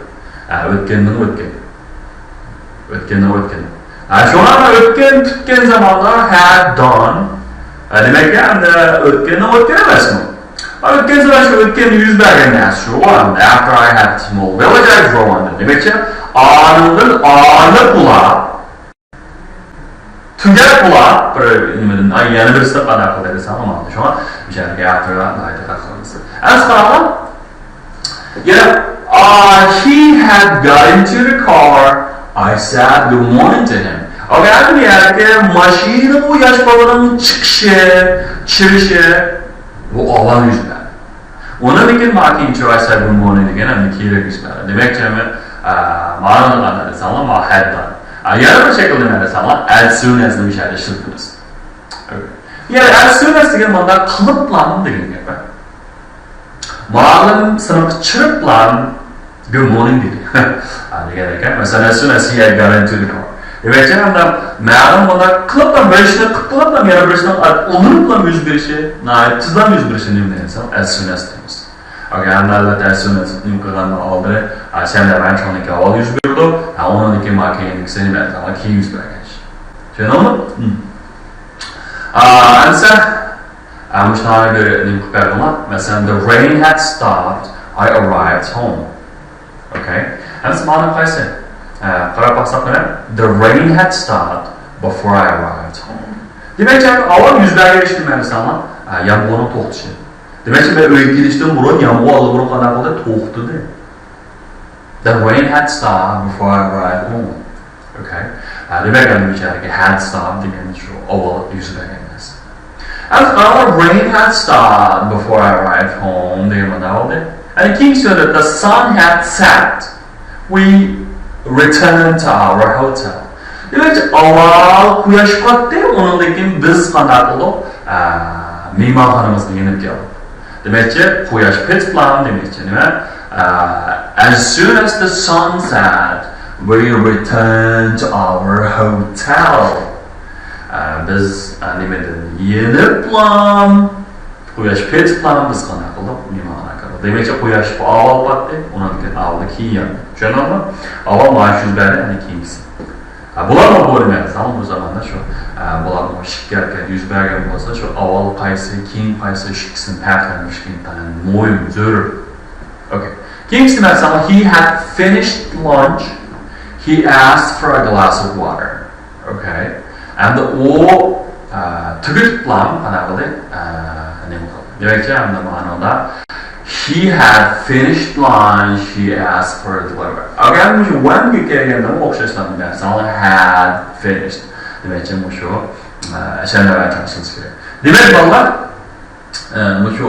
ئا، ئۆتكەننىڭ ئۆتكىنى. ئۆتكەننىڭ ئۆتكىنى. ھە، شۇڭا ئۆتكەن، پۈتكەن زاماندا had done. ھە، دېمەك، ئەمدى ئۆتكەننىڭ ئۆتكەن ئەمەسمۇ؟ ھە، ئۆتكەن زامان شۇ ئۆتكەندە يۈز بەرگەن نەرسە شۇ. ئەمدى after I had small village I drove on. دېمەكچى، ئانىڭدىن ئايرىلىپ بولا. تۈگەپ بولا. بىر نېمىدىن، ئاي، يەنە بىرسىنى قانداق قىلدى دېسەڭ، مانا شۇڭا بىچارىگە after ناھايىتى قىلىمىز. ئەمدى قاراڭلار. يەنە، uh, he had got into the car. I said good morning to him. ئەمدى بۇ يەردىكى ماشىنىمۇ ياش بالىنىڭ چىقىشى، چىرىشى، بۇ ئاۋۋال يۈز بەردى. ئۇنىڭدىن كېيىن ماڭا كېيىنچە I said good morning دېگەن ئەمدى كېيىنرەك يۈز بەردى. دېمەكچى، ئەمدى، ئە، مانا نېمە دېسەڭلار، مانا had done. ئە، يەنە بىر شەكىل نېمە دېسەڭلار، as soon as نى مۇشۇ يەردە ئىشلىتىمىز. يەنى as soon as دېگەن مانا قىلىپلا دېگەن گەپ. مۇئەللىم سىنىپقا چىرىپلا good morning دېدى. ھە، دېگەن ئىكەن. مەسىلەن، as soon as he had got into the car. دېمەكچى، ئەمدى مەلۇم بۇنداق قىلىپلا بىر ئىشنى قىلىپ بولۇپلا يەنە بىر ئىشنىڭ ئۇنىمىپلا يۈز بېرىشى، ناھايىتى تېزلا يۈز بېرىشى نېمە دېسەڭ، as soon as دەيمىز. ئەگەر ئەمدى ئەلۋەتتە as soon as نېمە قىلغاننىڭ ئالدىدا، ئا، سەن دەپ ئەنچوڭدىكى ئاۋۋال يۈز بېرىدۇ، ھە، ئۇنىڭدىن كېيىن مانا كېيىنكىسى نېمە دېسەڭ، كېيىن يۈز بەرگەن ئىش. چۈشەندىڭمۇ؟ ھىم. ئا، ئەمسە، ئا، مۇشۇنداق بىر نېمە قىلىپ بەردىڭلار. مەسىلەن، the rain had stopped, I arrived home. Okay. ئەمسە مانا قايسى؟ ئە، قاراپ باقساق مانا، the rain had stopped before I arrived home. دېمەكچى، ئاۋۋال يۈز بەرگەن ئىش نېمە دېسەڭلار، ئە، يامغۇرنىڭ توختىشى. دېمەكچى، مەن ئۆيگە كېلىشتىن بۇرۇن يامغۇر ئاللىبۇرۇن قانداق بولدى؟ توختىدى. The rain had stopped before I arrived home. Okay. ئە، دېمەك، ئەمدى بۇ يەردىكى had stopped دېگەن شۇ ئاۋۋال يۈز بەرگەن نەرسە. ئەمدى قاراڭلار، rain had stopped before I arrived home دېگەن مانا بولدى. ئەمدى كېيىنكى سۆزلەردە the sun had set. We returned to our hotel. دېمەكچى، ئاۋۋال قۇياش پاتتى، ئۇنىڭدىن كېيىن بىز قانداق قىلدۇق؟ ئە، مېھمانخانىمىزغا يېنىپ كەلدۇق. دېمەكچى، قۇياش پېتىپلا دېمەكچى نېمە؟ ئە، as soon as the sun set, we returned to our hotel. ئە، بىز، ئە، نېمىدىن يېنىپلا، قۇياش پېتىپلا بىز قانداق قىلدۇق؟ مېھمانخانىغا كىردۇق. دېمەكچى، قۇياش ئاۋۋال پاتتى، ئۇنىڭدىن كېيىن ئاۋۋال كېيىن ياندى. چۈشەندىڭلارمۇ؟ ئاۋۋال مانا شۇ يۈز بەردى، ئەنە كېيىنكىسى. ھە، بۇلارمۇ بۇ نېمە دېسەڭ، بۇ زاماندا شۇ، ئە، بۇلارمۇ ئىككى ھەرىكەت يۈز بەرگەن بولسا، شۇ ئاۋۋال قايسى، كېيىن قايسى، شۇ ئىككىسىنى پەرقلەندۈرۈش ئىنتايىن مۇھىم، زۆرۈر. ئوكەي. كېيىنكىسى مەسىلەن، he had finished lunch, he asked for a glass of water. ئوكەي. ئەمدى ئۇ، ئە، تۈگىتىپلا قانداق قىلدى؟ ئە، نېمە قىلدى؟ دېمەكچى، ئەمدى مانىدا he had finished lunch, he asked for a glass of water. ئەگەر مۇشۇ when گە كەلگەندىمۇ ئوخشاشلا بىر نەرسە، had finished. دېمەكچى، مۇشۇ، ئە، ئەشەنە ۋە تەڭشىلىش كېرەك. دېمەك، بالىلار، ئە، مۇشۇ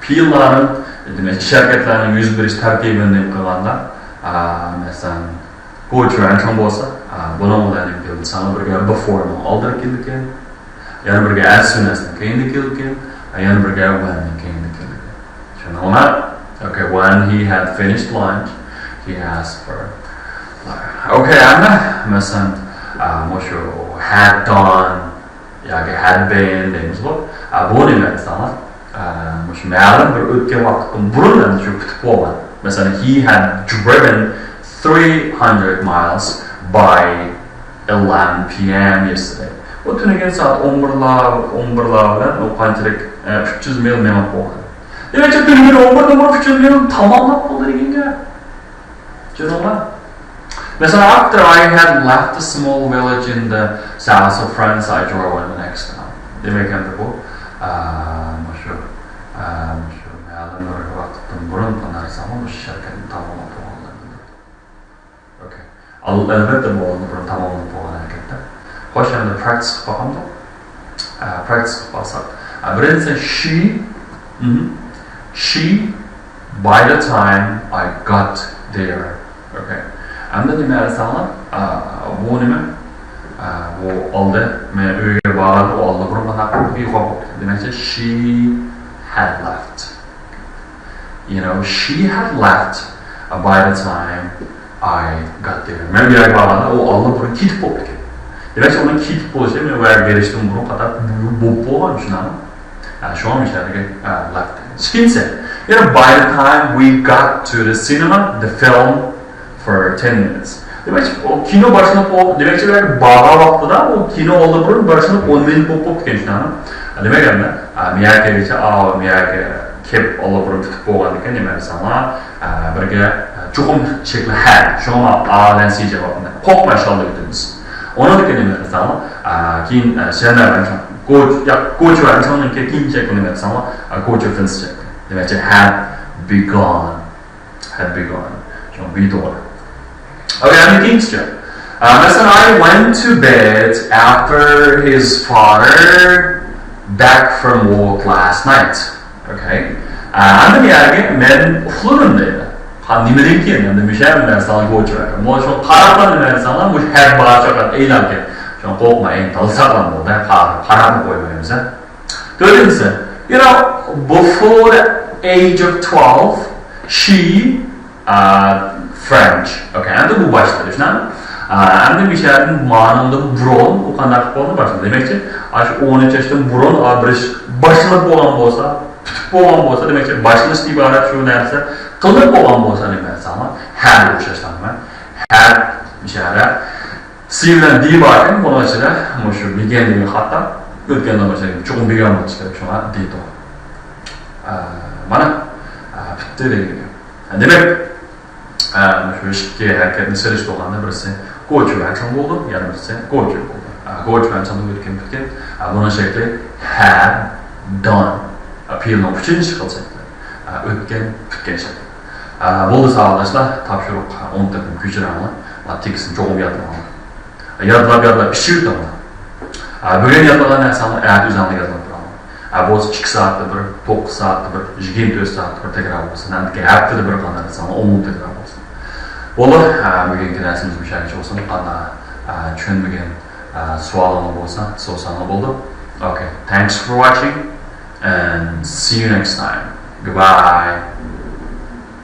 پېئىللارنىڭ، دېمەك، ئىش ھەرىكەتلەرنىڭ يۈز بېرىش تەرتىپىنى قىلغاندا، ئە، مەسىلەن، بۇ چۈۋەنچۇڭ بولسا، ئە، بۇنىڭ بىلەن نېمە كېلىدۇ؟ ساڭا بىرگە before نىڭ ئالدىدا كېلىدىكەن، يەنە بىرگە as soon as نىڭ كەينىدە كېلىدىكەن، يەنە بىرگە when نىڭ كەينىدە كېلىدىكەن. چۈشەندىڭلار؟ Okay, when he had finished lunch, he asked for. Okay, ئەمدى مەسىلەن، ئە، مۇشۇ had done ياكى had been دەيمىزغۇ. ئە، بۇ نېمە دېسەڭلار؟ ئە، مۇشۇ مەلۇم بىر ئۆتكەن ۋاقىتتىن بۇرۇن ئەمدى شۇ پۈتۈپ بولغان. مەسىلەن، he had driven three hundred miles by eleven P M yesterday. ئۇ تۈنۈگۈن سائەت ئون بىرلار، ئون بىرلار بىلەن ئۇ قانچىلىك، ئە، ئۈچ يۈز مىل مېڭىپ بولغان. دېمەكچى، تۈنۈگۈن ئون بىردىن بۇرۇن ئۈچ يۈز مىل تاماملاپ بولدى دېگەن گەپ. چۈشەندىڭلار؟ مەسىلەن، after I had left the small village in the south of France, I drove in the next town. دېمەك، ئەمدى بۇ، ئە، مۇشۇ، ئە، مۇشۇ مەلۇم بىر ۋاقىتتىن بۇرۇن بۇ نەرسىنى مۇشۇ شىركەتنى تاماملاپ بولغانلىقىنى. ئوكەي. ئەلۋەتتە، بۇ ئالدىن بۇرۇن تاماملاپ بولغان ھەرىكەتتە. خوش، ئەمدى practice قىلىپ باقامدۇق؟ ئە، practice قىلىپ باقساق. ئە، بىرىنچىسى she، مم. She, by the time I got there. ئوكەي. ئەمدى نېمە دېسەڭلار؟ ئە، بۇ نېمە؟ ئە، بۇ ئالدى، مەن ئۆيگە بارغاندا ئۇ ئالدى بۇرۇن قانداق قىلىپ يوقاپ قوپتۇ. دېمەكچى، she had left. You know, she had left, uh, by the time I got there. مەن بۇ يەرگە بارغاندا ئۇ ئاللىبۇرۇن كېتىپ بوپتىكەن. دېمەك، ئۇنىڭ كېتىپ بولۇشى مەن ئۇ يەرگە بېرىشتىن بۇرۇن قانداق بولۇپ بولغان، شۇنداقمۇ؟ ھە، شۇڭا مۇشۇ يەردىكى، ئە، left. ئىككىنچىسى، you know, by the time we got to the cinema, the film for ten minutes. دېمەك، ئۇ كىنو باشلىنىپ، دېمەكچى، بارغان ۋاقتىدا ئۇ كىنو ئاللىبۇرۇن باشلىنىپ، ئون مىنۇت بولۇپ قاپتىكەن شۇنداقمۇ؟ دېمەك، ئەمدى مېيەرگىچە، مېيەرگە كېلىپ ئاللىبۇرۇن پۈتۈپ بولغاندىكىن، نېمە دېسەڭلار، بىرگە چوقۇم شەكلى ھە، شۇڭا ئا بىلەن سى جاۋابىنى قورقماي شاللاۋېتىمىز. ئۇنىڭدىن كېيىن نېمە دېسەڭلار، كېيىن سەنلەر بىلەن كوچ ياق كوچ بىلەن شۇنىڭ كېيىنكى شەكلى نېمە دېسەڭلار، كوچ ئۆتۈنسى شەكلى. دېمەكچى، had begun. Had begun. شۇڭا بىدور. Okay, ئەمدى كېيىنكىسىچە. مەسىلەن، I went to bed after his father back from work last night. Okay. ئەمدى بۇ يەرگە مەن ئۇخلىدىم دەيدۇ. ها، نېمىدىن كېيىن؟ ئەمدى مۇشۇ يەردە مەن ساڭا گوچ بەردىم. مانا شۇ قاراپلا نېمە دېسەڭلار، مۇشۇ ھەد بار چاققان ئەيلەنگەن. شۇڭا قورقما، ئەينى تالساقلان بولدى. قاراپمۇ قويمايمىز. تۆتىنچىسى، you know, before the age of twelve, she, uh, French. Okay, ئەمدى بۇ باشلىدى، شۇنداقمۇ؟ ئەمدى مۇشۇ يەردىن مانىڭدىن بۇرۇن ئۇ قانداق قىلىپ بولدى؟ باشلىدى. دېمەكچى، ئاشۇ ئون ئۈچ ياشتىن بۇرۇن بىر ئىش باشلىنىپ بولغان بولسا، پۈتۈپ بولغان بولسا، دېمەكچى، باشلىنىشتىن ئىبارەت شۇ نەرسە قىلىنىپ بولغان بولسا، نېمە دېسەڭلار، ھەدە ئوخشاشلارمەن. ھەد، مۇشۇ يەردە سى بىلەن دى بار ئىكەن، بۇنىڭ ئىچىدە مۇشۇ بىگىن دېگەن خاتا، ئۆتكەندىن باشلاپ چوقۇم بىگىن بولۇشى كېرەك، شۇڭا دى تۇغ. مانا، پۈتتى دېگەن گەپ. دېمەك، مۇشۇ ئىككى ھەرىكەتنى سېلىشتۇرغاندا بىرسى گوچۈ ۋەنچىڭ بولىدۇ، يەنە بىرسى گوچۈ بولىدۇ. گوچۈ ۋەنچىڭدىن ئۆتكەن پۈتكەن. بۇنىڭ شەكلى ھەد دان. پېئىلنىڭ ئۈچىنچى شەكلى، ئۆتكەن پۈتكەن شەكلى. بولدى ساۋاقداشلار، تاپشۇرۇق ئون تېخىم كۆچۈرەڭلار. تېكىستنى چوقۇم يادلاڭلار. يادلاپ، يادلاپ ئىچىۋېتىڭلار. بۈگۈن يادلىغان نەرسەڭلار ئەتە ئۆزەڭلار يادلاپ تۇرۇڭلار. بولسا ئىككى سائەتتە بىر، توققۇز سائەتتە بىر، يىگىرمە تۆت سائەتتە بىر تەكرار بولسۇن. ئەمدىكى ھەپتىدە بىر قانداق دېسەڭلار، ئومۇمىي تەكرار بولسۇن. بولدى، بۈگۈنكى دەرسىمىز مۇشۇ يەرگىچە بولسۇن. قانداق چۈشەنمىگەن سوئالىڭلار بولسا سورىساڭلار بولدى. Okay, thanks for watching and see you next time. Goodbye.